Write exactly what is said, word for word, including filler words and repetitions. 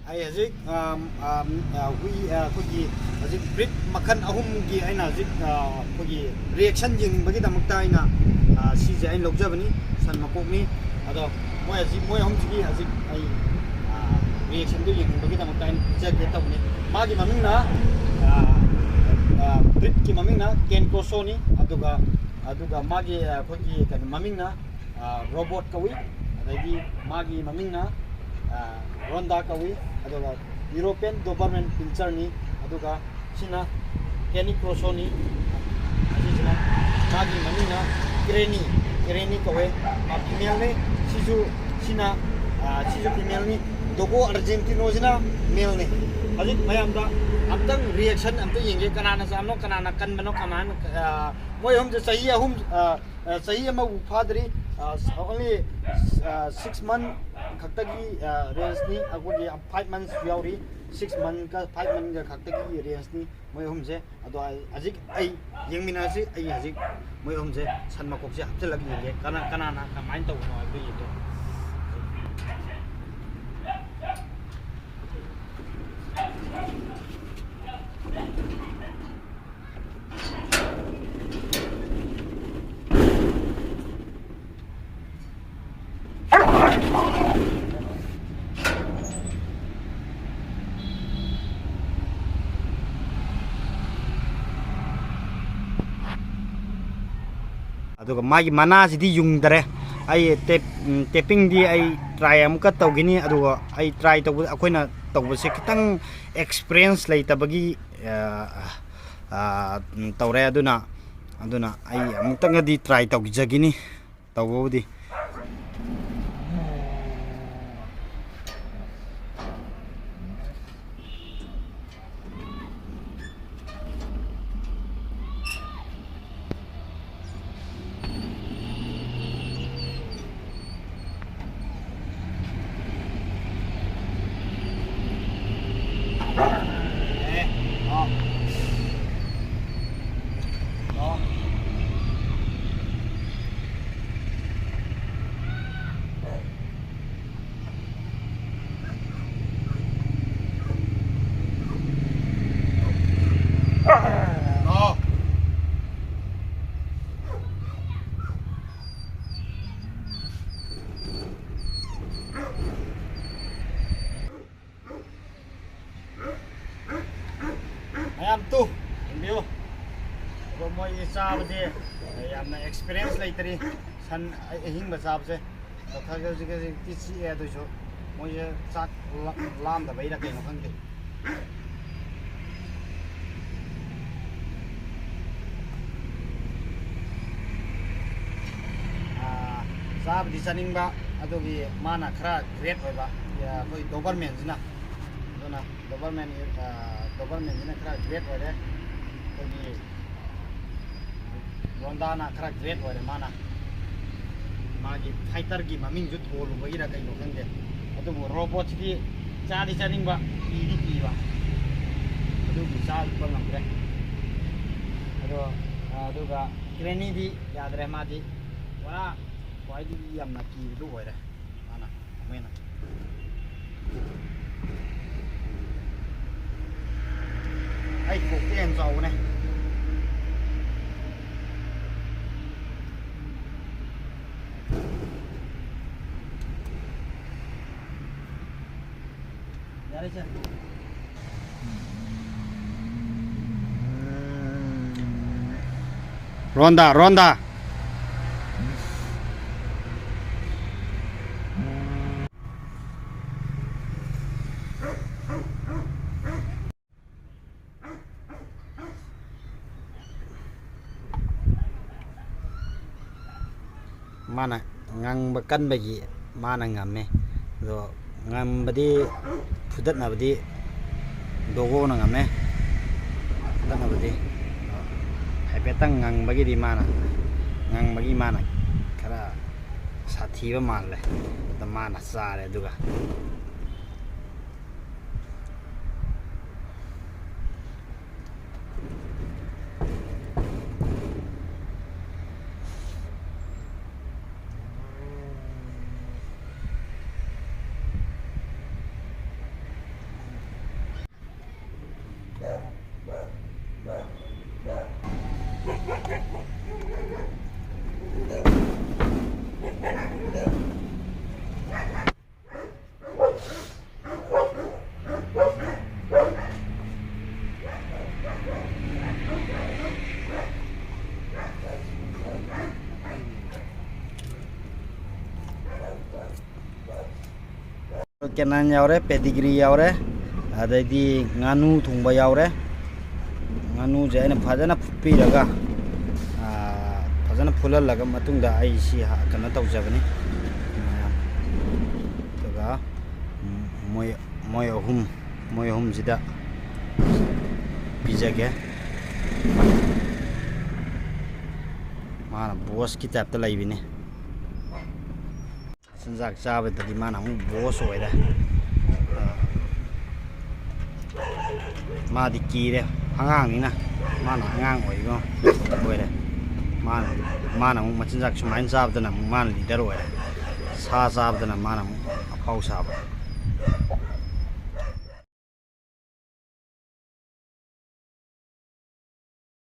ꯑꯩ ꯍꯧꯖꯤꯛ, ꯑꯝ, ꯑꯝ, ꯑ, ꯍꯨꯏ, ꯑ, ꯑꯩꯈꯣꯏꯒꯤ ꯍꯧꯖꯤꯛ breed ꯃꯈꯜ ꯑꯍꯨꯝꯒꯤ ꯑꯩꯅ ꯍꯧꯖꯤꯛ, ꯑ, ꯑꯩꯈꯣꯏꯒꯤ reaction ꯌꯦꯡꯅꯤꯡꯕꯒꯤꯗꯃꯛꯇ ꯑꯩꯅ, ꯑ, ꯁꯤꯁꯦ ꯑꯩꯅ ꯂꯧꯖꯕꯅꯤ, ꯁꯟ ꯃꯀꯣꯛꯅꯤ꯫ ꯑꯗꯣ ꯃꯣꯏ ꯍꯧꯖꯤꯛ, ꯃꯣꯏ ꯑꯍꯨꯝꯁꯤꯒꯤ ꯍꯧꯖꯤꯛ ꯑꯩ, ꯑ, reactionꯗꯨ ꯌꯦꯡꯅꯤꯡꯕꯒꯤꯗꯃꯛꯇ ꯑꯩꯅ ꯄꯤꯖꯒꯦ ꯇꯧꯕꯅꯤ꯫ ꯃꯥꯒꯤ ꯃꯃꯤꯡꯅ, ꯑ, ꯑ, breedꯀꯤ ꯃꯃꯤꯡꯅ Cane Corsoꯅꯤ꯫ ꯑꯗꯨꯒ, ꯑꯗꯨꯒ ꯃꯥꯒꯤ, ꯑ, ꯑꯩꯈꯣꯏꯒꯤ ꯀꯩꯅꯣ ꯃꯃꯤꯡꯅ, ꯑ, Robot ꯀꯧꯏ꯫ ꯑꯗꯩꯗꯤ ꯃꯥꯒꯤ ꯃꯃꯤꯡꯅ, ꯑ, Ronda ꯀꯧꯏ꯫ ꯑꯗꯨꯒ European Doberman Pinscherꯅꯤ꯫ ꯑꯗꯨꯒ ꯁꯤꯅ Cane Corsoꯅꯤ꯫ ꯑꯁꯤꯁꯤꯅ ꯃꯥꯒꯤ ꯃꯃꯤꯡꯅ Granny, Granny ꯀꯧꯋꯦ꯫ ꯃꯥ femaleꯅꯤ꯫ ꯁꯤꯁꯨ, ꯁꯤꯅ, ꯑ, ꯁꯤꯁꯨ femaleꯅꯤ꯫ Dogo Argentinoꯁꯤꯅ maleꯅꯤ꯫ ꯍꯧꯖꯤꯛ ꯃꯌꯥꯝꯗ ꯑꯝꯇꯪ reaction ꯑꯝꯇ ꯌꯦꯡꯒꯦ, ꯀꯅꯥꯅ ꯆꯥꯕꯅꯣ, ꯀꯅꯥꯅ ꯀꯟꯕꯅꯣ, ꯀꯃꯥꯏꯅ, ꯑ, ꯃꯣꯏ ꯑꯍꯨꯝꯁꯦ ꯆꯍꯤ ꯑꯍꯨꯝ, ꯑ, ꯑ, ꯆꯍꯤ ꯑꯃꯕꯨ ꯐꯥꯗ꯭ꯔꯤ꯫ ꯑ, only, ꯑ, six month ꯈꯛꯇꯒꯤ, ꯑ, rangeꯅꯤ꯫ ꯑꯩꯈꯣꯏꯒꯤ five months ꯌꯥꯎꯔꯤ꯫ Six monthꯀ five monthꯀ ꯈꯛꯇꯒꯤ rangeꯅꯤ ꯃꯣꯏ ꯑꯍꯨꯝꯁꯦ꯫ ꯑꯗꯣ ꯑꯩ ꯍꯧꯖꯤꯛ ꯑꯩ ꯌꯦꯡꯃꯤꯟꯅꯔꯁꯤ꯫ ꯑꯩ ꯍꯧꯖꯤꯛ ꯃꯣꯏ ꯑꯍꯨꯝꯁꯦ ꯁꯟ ꯃꯀꯣꯛꯁꯦ ꯍꯥꯞꯆꯤꯜꯂꯒ ꯌꯦꯡꯒꯦ, ꯀꯅꯥ, ꯀꯅꯥꯅ ꯀꯃꯥꯏꯅ ꯇꯧꯕꯅꯣ ꯍꯥꯏꯕꯗꯨ ꯌꯦꯡꯒꯦ꯫ ꯑꯗꯨꯒ ꯃꯥꯒꯤ ꯃꯅꯥꯁꯤꯗꯤ ꯌꯨꯡꯗꯔꯦ꯫ ꯑꯩ ꯇꯦꯞ-, ꯎꯝ, tappingꯗꯤ ꯑꯩ try ꯑꯃꯨꯛꯀ ꯇꯧꯈꯤꯅꯤ꯫ ꯑꯗꯨꯒ ꯑꯩ try ꯇꯧꯕ, ꯑꯩꯈꯣꯏꯅ ꯇꯧꯕꯁꯦ ꯈꯤꯇꯪ experience ꯂꯩꯇꯕꯒꯤ, ꯑ, ꯑ, ꯎꯝ, ꯇꯧꯔꯦ꯫ ꯑꯗꯨꯅ, ꯑꯗꯨꯅ ꯑꯩ ꯑꯃꯨꯛꯇꯪꯒꯗꯤ try ꯇꯧꯖꯈꯤꯅꯤ꯫ ꯇꯧꯕꯕꯨꯗꯤ꯫ ꯆꯥꯕꯗꯤ ꯌꯥꯝꯅ ꯑꯦꯛꯁꯄꯤꯔꯤꯌꯦꯟꯁ ꯂꯩꯇ꯭ꯔꯤ꯫ ꯁꯟ ꯑꯍꯤꯡꯕ ꯆꯥꯕꯁꯦ꯫ ꯗꯣꯛꯇꯔꯒ ꯍꯧꯖꯤꯛ ꯍꯧꯖꯤꯛꯇꯤ ꯆꯤꯛꯑꯦ, ꯑꯗꯨꯏꯁꯨ ꯃꯣꯏꯁꯦ ꯆꯥꯛ ꯂꯥꯝꯗꯕꯩꯔ ꯀꯩꯅꯣ ꯈꯪꯗꯦ꯫ ꯑꯥ, ꯆꯥꯕꯗꯤ ꯆꯥꯅꯤꯡꯕ, ꯑꯗꯨꯒꯤ ꯃꯥꯅ ꯈꯔ ꯒ꯭ꯔꯦꯠ ꯑꯣꯏꯕ, ꯑꯩꯈꯣꯏ ꯗꯣꯕꯔꯃꯦꯟꯁꯤꯅ꯫ ꯑꯗꯨꯅ ꯗꯣꯕꯔꯃꯦꯟ, ꯗꯣꯕꯔꯃꯦꯟꯁꯤꯅ ꯈꯔ ꯒ꯭ꯔꯦꯠ ꯑꯣꯏꯔꯦ꯫ ꯑꯩꯈꯣꯏꯒꯤ ꯔꯣꯟꯗꯥꯅ ꯈꯔ ꯒ꯭ꯔꯦꯠ ꯑꯣꯏꯔꯦ꯫ ꯃꯥꯅ ꯃꯥꯒꯤ ꯐꯥꯏꯇꯔꯒꯤ ꯃꯃꯤꯡꯁꯨ ꯊꯣꯜꯂꯨꯕꯒꯤꯔ ꯀꯩꯅꯣ ꯈꯪꯗꯦ, ꯑꯗꯨꯕꯨ ꯔꯣꯕꯣꯠꯁꯤꯗꯤ ꯆꯥꯗꯤ ꯆꯥꯅꯤꯡꯕ, ꯀꯤꯗꯤ ꯀꯤꯕ, ꯑꯗꯨꯒꯤ ꯆꯥꯕ ꯉꯝꯗ꯭ꯔꯦ꯫ ꯑꯗꯣ ꯑꯗꯨꯒ ꯒ꯭ꯔꯦꯅꯤꯗꯤ ꯌꯥꯗ꯭ꯔꯦ, ꯃꯥꯗꯤ ꯄꯨꯔꯥ ꯈ꯭ꯋꯥꯏꯗꯒꯤ ꯌꯥꯝꯅ ꯀꯤꯕꯗꯨ ꯑꯣꯏꯔꯦ꯫ ꯃꯥꯅ ꯑꯃꯨꯛ ꯍꯦꯟꯅ ꯑꯩ ꯀꯣꯛꯇ ꯍꯦꯟꯅ ꯆꯥꯎꯕꯅꯦ꯫ ꯌꯥꯔꯦ ꯁꯦ꯫ ꯔꯣꯟꯗꯥ, ꯔꯣꯟꯗꯥ꯫ ꯃꯥꯅ ꯉꯪꯕ ꯀꯟꯕꯒꯤ ꯃꯥꯅ ꯉꯝꯃꯦ꯫ ꯑꯗꯣ ꯉꯝꯕꯗꯤ, ꯐꯨꯗꯠꯅꯕꯗꯤ ꯗꯣꯒꯣꯅ ꯉꯝꯃꯦ꯫ ꯐꯨꯗꯠꯅꯕꯗꯤ ꯍꯥꯏꯐꯦꯠꯇꯪ ꯉꯪꯕꯒꯤꯗꯤ ꯃꯥꯅ, ꯉꯪꯕꯒꯤ ꯃꯥꯅ ꯈꯔ ꯁꯥꯊꯤꯕ ꯃꯥꯜꯂꯦ꯫ ꯑꯗ ꯃꯥꯅ ꯆꯥꯔꯦ꯫ ꯑꯗꯨꯒ ꯀꯦꯅꯟ ꯌꯥꯎꯔꯦ, ꯄꯦꯗꯤꯒ꯭ꯔꯤ ꯌꯥꯎꯔꯦ, ꯑꯗꯩꯗꯤ ꯉꯥꯅꯨ ꯊꯣꯡꯕ ꯌꯥꯎꯔꯦ꯫ ꯉꯥꯅꯨꯁꯦ ꯑꯩꯅ ꯐꯖꯅ ꯐꯨꯠꯄꯤꯔꯒ, ꯑꯥ, ꯐꯖꯅ ꯐꯨꯠꯍꯜꯂꯒ ꯃꯇꯨꯡꯗ ꯑꯩ ꯁꯤ ꯍꯥ-, ꯀꯩꯅꯣ ꯇꯧꯖꯕꯅꯤ꯫ ꯑꯗꯨꯒ ꯃꯣꯏ, ꯃꯣꯏ ꯑꯍꯨꯝ, ꯃꯣꯏ ꯑꯍꯨꯝꯁꯤꯗ ꯄꯤꯖꯒꯦ꯫ ꯃꯥꯅ ꯕꯣꯁꯀꯤ ꯇꯥꯏꯞꯇ ꯂꯩꯕꯤꯅꯤ꯫ ꯆꯤꯟꯖꯥꯛ ꯆꯥꯕꯗꯗꯤ ꯃꯥꯅ ꯑꯃꯨꯛ ꯕꯣꯁ ꯑꯣꯏꯔꯦ꯫ ꯃꯥꯗꯤ ꯀꯤꯔꯦ, ꯑꯉꯥꯡꯅꯤꯅ꯫ ꯃꯥꯅ ꯑꯉꯥꯡ ꯑꯣꯏꯕ ꯑꯣꯏꯔꯦ꯫ ꯃꯥꯅ, ꯃꯥꯅ ꯑꯃꯨꯛ ꯃꯆꯤꯟꯖꯥꯛ ꯁꯨꯃꯥꯏꯅ ꯆꯥꯕꯗꯅ ꯑꯃꯨꯛ ꯃꯥꯅ ꯂꯤꯗꯔ ꯑꯣꯏꯔꯦ꯫ ꯁꯥ ꯆꯥꯕꯗꯅ ꯃꯥꯅ ꯑꯃꯨꯛ ꯑꯐꯥꯎ ꯁꯥꯕ꯫